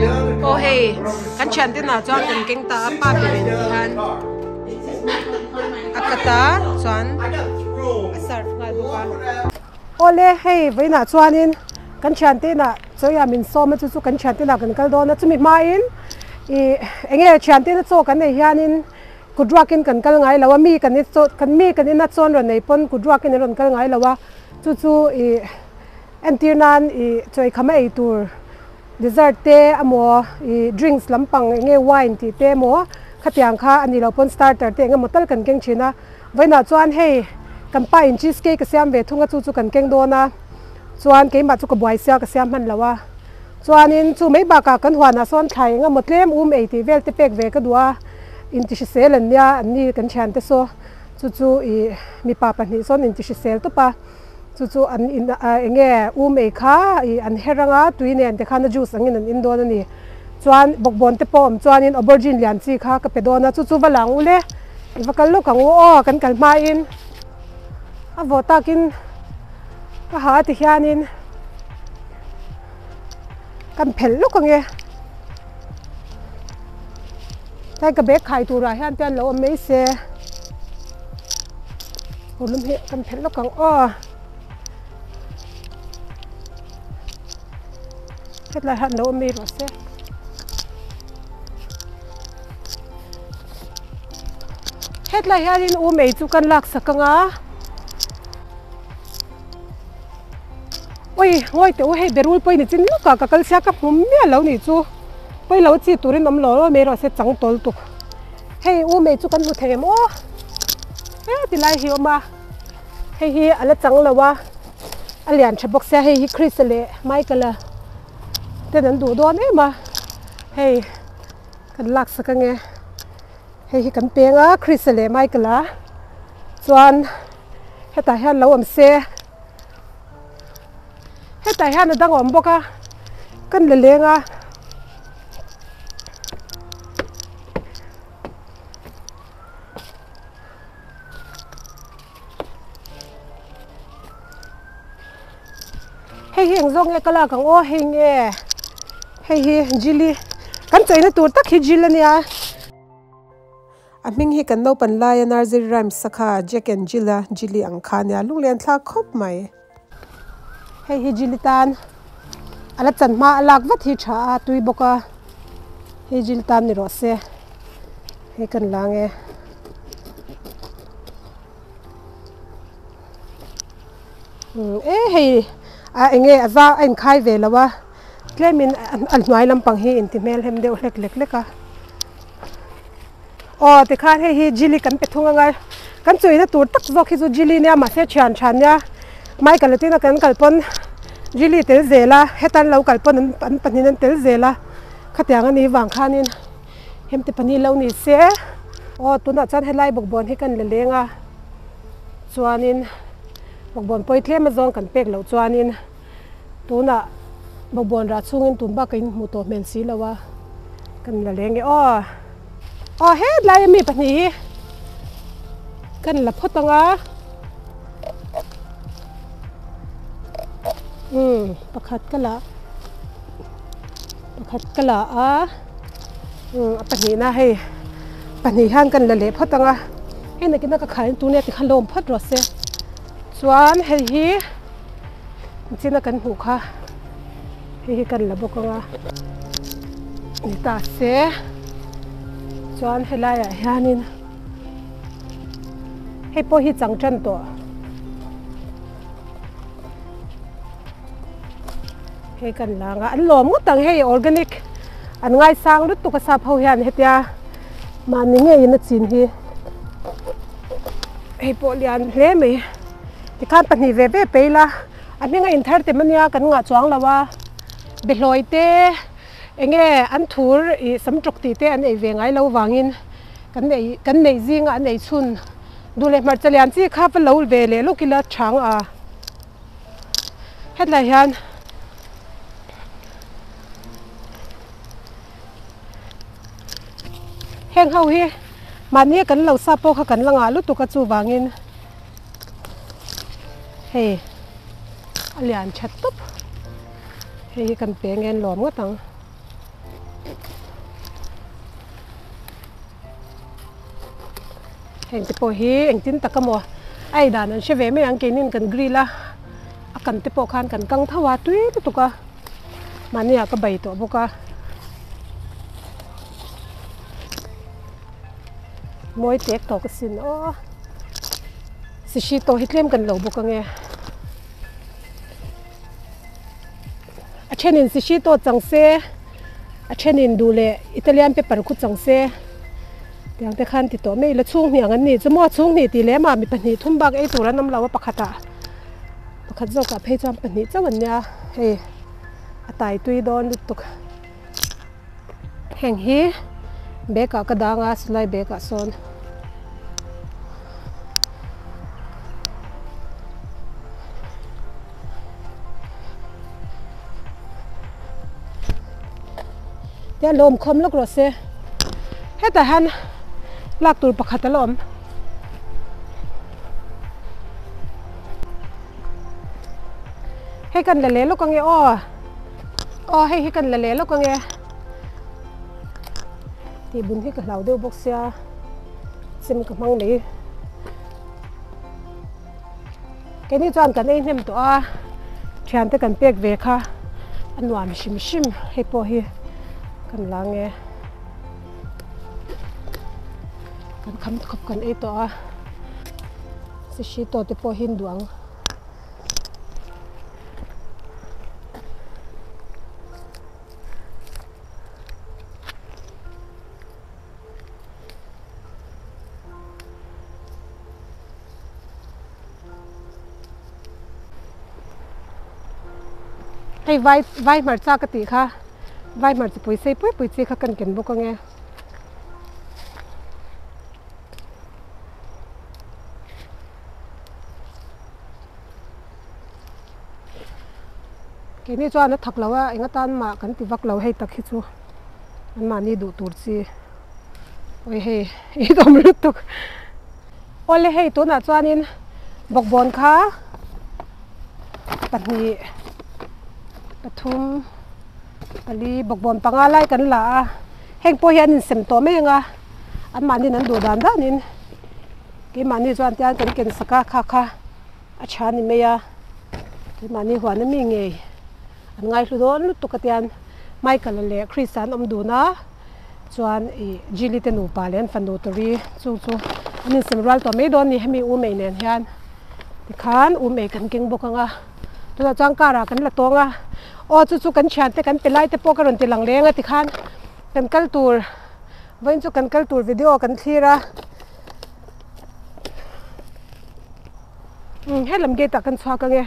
Aw hei kan thian te nah chuan kan keng ta a pa ber in hian a cut a chuan a serve nghal bawk a. Awle hei vawiinah chuanin kan thian te inah chawiah min sawm a chu chu kan thian te inah kan kal dawn a chumi hmain ih eng nge thian te ina chaw kan nei hianin kut ruakin kan kal ngai lo a mi kan kan mi kan ina chawn rawn nei pawn kut ruakin an rawn kal ngai lo a chu chu ih. Entir nan ih chawi kham a ei tur dessert te emaw ih drinks lampang eng nge wine tih te emaw khatiang kha a ni lo pawn starter te eng emaw tal kan keng thin a. Vawiinah chuan hei kan pa in cheese cake a siam ve thung a chu chu kan keng dawn a chuan keimah chu ka buai sia ka siam hman lo a. Chuanin chu mai bakah kan huanah sawn thlai eng emaw tlem um ei tih vel te pek ve ka duh a intihrisel an nia an ni kan thiante saw chu chu ih mipa pahnih sawn intihrisel tawp a. Chu chu an in ah eng nge um ei kha ih an her anga tui nen te khan a juice angin an in dawn a ni. Chuan bawkbawn te pawh awm chuanin aubergine lian chi kha ka pe dawn a, chu chu va lang u le, i va kal lawk ang u aw kan kal hmain a vaw takin ka ha ti hianin kan phelh lawk ang e. Tlai ka bag khai turah hian te an lo awm mai se awlum hi kan phelh lawk ang aw hetlai hian an lo awm mai rawh se hetlai hianin u mei chu kan lak sak ang a ui ngawi teh u hei berul pawhin i chin lawk a ka kal sia ka hmu miah lo nih chu. Pawi lo chi turin awm lo lo mai rawh se chang tawl tuk. Hei u mei chu kan hmu thei em aw. He ti lai hi awm a. Hei hi a la chang lo a. A lian tha bawk sia hei hi Chris a leh Michael a ten an duh dawn em a. Hei kan lak sak ange. Hei hi kan peng a Chris a leh Michael a chuan hetah hian lo awm se. Hetah hian a dang a awm bawk a kan la leng a. Hei hi eng zawk nge ka lak ang aw hei nge hei hi jili kan cheina tur tak hi jil a nia. A hming hi kan naupan laia nursery rhymes sakha Jack and Jill a Jilly ang kha ania lunglen thlak khawp mai. Hei hi Jilly tan a la chan hma a lak vat hi tha a tui bawk a hei Jill tan ni rawh se hei kan la ang e. Umm e hei a enge a za a inkhai ve lo a tlemin a hnuai lampang hi inti hmelhem deuh hlek lek lek a. Aw tikhan hei hi Jilly kan pe thung anga kan chuina tur tak zawk hi chu Jilly nia mahse thian tha nia Michael a tina kan kal pawn Jilly tel zel a heta an lo kal pawn an an pahnih an tel zel a khatiang a nih vang khanin hemte pahnih lo ni se aw tunah chuan helai bawkbawn hi kan la leng a chuanin bawkbawn pawi tlem azawng kan pek loh chuanin. Tunah bawkbawn rah chhungin tun bak ka inhmuh tawh hmel si lo a, kan la leng e aw. Aw hetlai ami pahnih hi kan la phawt ang a. Umm pakhat ka la pakhat ka la a umm a pahnihna hei pahnih hian kan la leh phawt ang a hei nakin a ka khai tun e tikhan lo awm phawt rawh se chuan hei hi. Nichina kan hmuh kha hei hi kan la bawk ang a ni ta se chuan helaiah hianin hei pawh hi chang tan tawh hei kan la ang a an lawm ngawt ang hei organic an ngaisang lutuk a sap ho hian hetia mahni ngeiin a chin hi hei pawh lian hle mai. Tikhan pahnih ve ve pe ila a hming a inthar tem ania kan ngah chuang lo a behlawi te eng nge an thur ih sam tawk tih te an ei ve ngai lo vangin kan ei kan neih zinga an ei chhun duh leh hmarcha lian chi kha va lo ve leh lawk ila chhang a hetlai hian heng ho hi mahni kan lo sa pawh kha kan la ngah lutuk a chuvangin. Hei a lian tha tawp hei hi kan peng en lawm ngawt ang. Heng te pawh hi engtin tak emaw a ei dan an hre ve mai ang keinin kan grill a a kan te pawh khan kan kang tho a tui lutuk a mahni ah ka bai tawh bawk a mawi tek tawk asin aw sihri tawh hi tlem kan lo bawk ange a thenin sihri tawh chang se a thenin duh leh Italian pepper khu chang se. Tiang te khan ti tawh mai ila chhung hnih ang an nih chu maw chhung hnih tih lem ah mi pahnih thum bak ei tur an awm lo a pakhat ah pakhat zawk ah phei chuan pahnih chauh an nia hei a tai tui dawn lutuk heng hi bag ah ka dang a silai bag ah sawn. Tihian lo awm khawm lawk rawh se hetah hian lak tur pakhat a la awm. Hei kan la leh lawk ange aw aw hei hi kan la leh lawk ange tih bun hi ka hlau deuh bawk sia chem ka hmang mai. Keini chuan kan ei hnem tawh a, thiante kan pek ve kha a nuam hrim hrim hei pawh hi kan la nge kan kham khawp kan ei tawh a sihri tawh te pawh hi an duh ang. Hei vai vai hmarcha ka tih kha vai hmarcha pui sei pui pui chi kha kan ken bawk ange. Keini chuan a thak lo a eng atan mah kan ti vak lo hei tak hi chu an mahni duh tur chi awi hei i dawm lutuk awle hei tunah chuanin bawkbawn kha pahnih pathum pali bawkbawn panga lai kan la a heng pawh hi an insem tawh mai ang a an mahniin an duh dan danin keimahni chuan tiang kan ken sak a kha kha. A tha ni mai a, keimahni huan ami ngei an ngaihlu dawn lutuk a tian Michael-a leh Chris-a an awm dun a, chuan ih Jilly te nupa leh an fanu Tori chu chu an insem rual tawh mai dawn a ni hemi u mei nen hian tikhan u mei kan keng bawk ang a, tunah chuan car ah kan la tawng a, aw chu chu kan thiante kan pe lai te pawh ka rawn ti lang leng a tikhan kan kal tur vawiin chu kan kal tur video kan thlir a. Umm helam gate ah kan chhuak ange.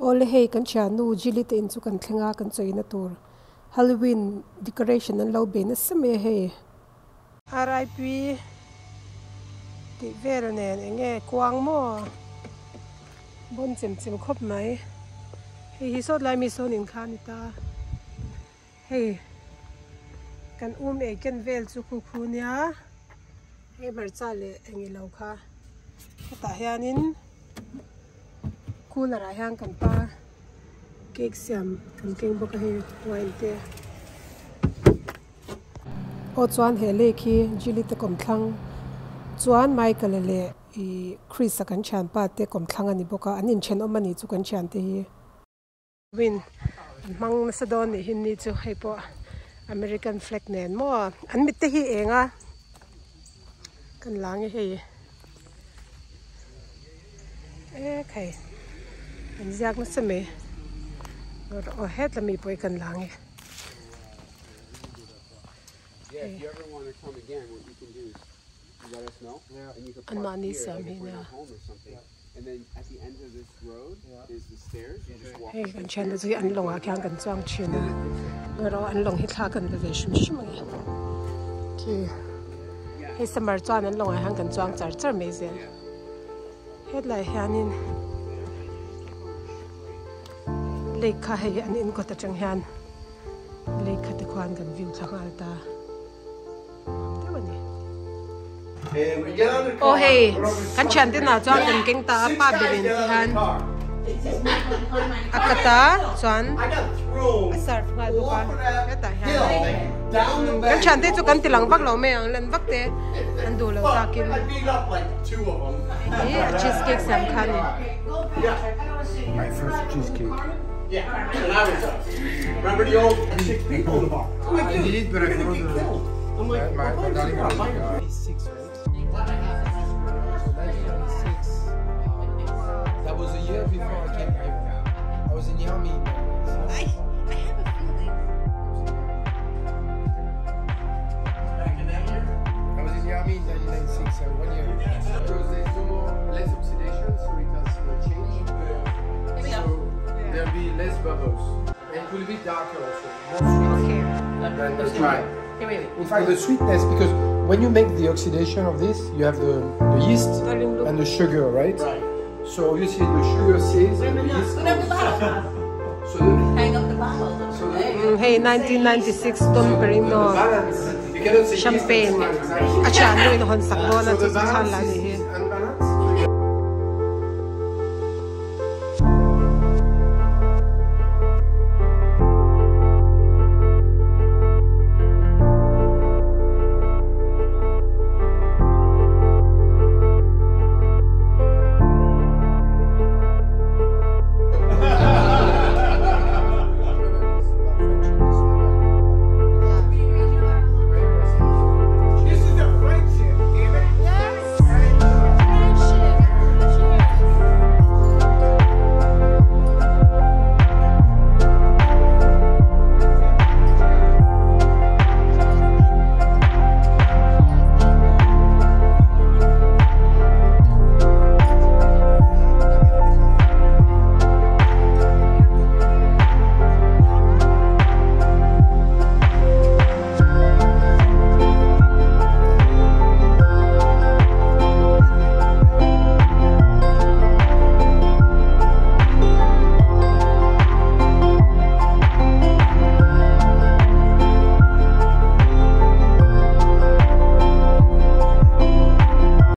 Awle hei kan thiannu Jilly te in chu kan thleng a kan chawina tur Halloween decoration an lo bei nasa mai a hei. RIP tih vel nen eng nge kuang maw bawn chem chem khawp mai hei hi sawt lai mi sawn in kha a ni ta. Hei kan um ei ken vel chu khu khu nia hei hmarcha leh eng ilo kha hetah hianin cooler ah hian kan pa cake siam kan keng bawk a hei wine te aw chuan he lake hi Jilly te kawmthlang chuan Michael a leh ih Chris a kan thianpa te kawmthlang a ni bawk a an inthenawm a ni chu kan thiante hi. Win an hmang nasa dawn nih hi ni chu hei pawh American flag nen maw an mit te hi eng a kan la nge hei e khai an ziak nasa mai aw hetla mi pawh hi kan la nge. An mahni siam hi nia. Hei kan thian te chu hi an lawngah khian kan chuang thin a erawh an lawng hi thla kan la ve hrim hrim a ni khi hei summer chuan an lawngah hian kan chuang char char mai zel hetlai hianin lake kha hei an in kawt atang hian lake kha te khuan kan view thla nghal ta. Aw hei kan thian te nah chuan kan keng ta a pa ber in ti hian A cut a chuan a serve nghal bawk a hetah hian kan thiante chu kan ti lang vak lo mai ang lan vak te an duh lo takin ih a cheese cake siam kha a ni. In fact, the sweetness, because when you make the oxidation of this, you have the, the yeast and the sugar, right? Right. So obviously the sugar stays and the yeast goes. So the, Hang up the bottle. so the, Hei 1996 Dom Perignon the balance, you cannot say yeast and champagne sugar, exactly. a thiannu in a hawn sak dawn a So chu the chu chhan balance lah a ni.